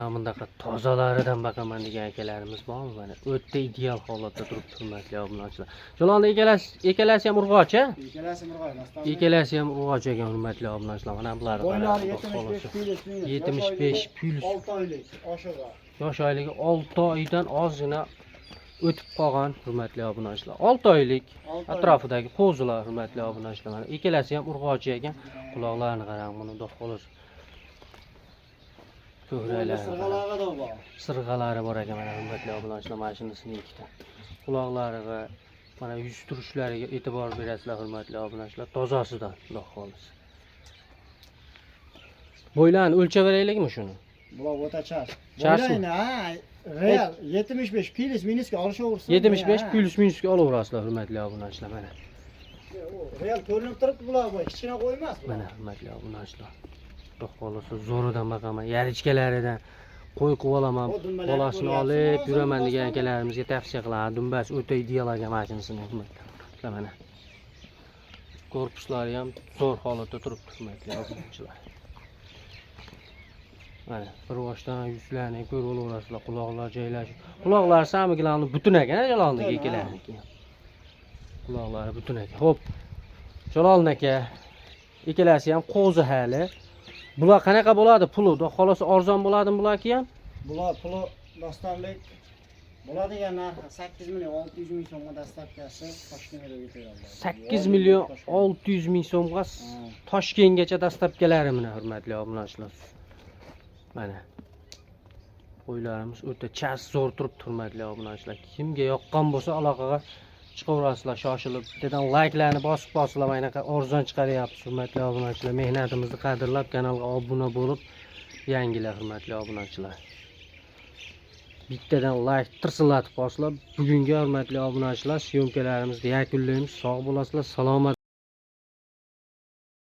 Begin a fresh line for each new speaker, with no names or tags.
Mana bunaqa tozalaridan boqaman degan akalarimiz bormi? Mana, o'ta ideal holatda turibdi, hurmatli obunachilar. Jalolni ikkalasi ham urg'ochi, a?
Ikkalasi urg'och.
Ikkalasi ham urg'och ekan, hurmatli obunachilar. Mana bularni
Bo'ylari
qarang, xudo
75
xohlasa.
Плюс минус.
75 плюс.
6 oylik oshig'i.
Yosh oyligi 6 oydan ozgina o'tib qolgan, hurmatli obunachilar. 6 oylik
6.
atrofidagi qo'zilar, hurmatli obunachilar. Mana, ikkalasi ham urg'ochi ekan. Quloqlarini qarang buni, xudo xohlasa. Ko'kraklarini qarang.
Sirg'alog'i da bor.
Sirg'alari bor ekan, mana, hurmatli obunachilar, mana shunisini ikkita. Quloqlariga, mana yuz turishlariga e'tibor berasizlar, hurmatli obunachilar. Tozasidan, xudo xohlasa. Bo'ylarini o'lchab beraylikmi shuni?
Bular o'ta chas.
Chasmi?
Bo'ylayni, ha, real 75 плюс минус ga olishaversin.
75 плюс минус ga olaverasizlar, hurmatli obunachilar, mana.
Real ko'rinib turibdi bular, bu kichkina qo'y emas bular.
Mana, hurmatli obunachilar. Xudo xohlasa, zo'ridan boqaman, yarichkalaridan qo'y qilib olaman,
O, dumbalarni
bolasini
ko'ryapsizmi
olib
hozir,
yuraman degan
doston?
akalarimizga tavsiya qilaman. Dumbasi o'ta ideal ekan mana shunisini, hurmatli obunachilar, mana. Korpuslari ham zo'r holatda turibdi, hurmatli obunachilar. Mana bir boshdan yuzlarini ko'rib olaverasizlar, quloqlar joylashib. Quloqlari samigilarni butun ekan, a, Jalolniki
Butun, ha.
ikkalarniki ham. Quloqlari butun ekan. Xo'p. Jalol aka, ikkalasi ham qo'zi hali. Bular qanaqa bo'ladi puli? Xudo xohlasa, arzon bo'ladimi bularki ham?
Bular puli, Dostonbek, bo'ladigan narxi 8 million 600 ming so'mga доставка si Toshkentga yetaveradi.
8 million 600 ming so'mga Toshkentgacha доставка lari, mana, hurmatli obunachilar. Mana. Qo'ylarimiz o'ta chas, zo'r turibdi, hurmatli obunachilar. Kimga yoqqan bo'lsa, aloqaga chiqaverasizlar shoshilib. Bittadan layklarni bosib bosinglar, mana bunaqa arzon chiqaryapmiz, hurmatli obunachilar. Mehnatimizni qadrlab, kanalga obuna bo'lib, yangilar, hurmatli obunachilar. Bittadan layk tirsillatib bosinglar. Bugungi, hurmatli obunachilar, съёмка larimizni yakunlaymiz. Sog' bo'lasizlar, salomat.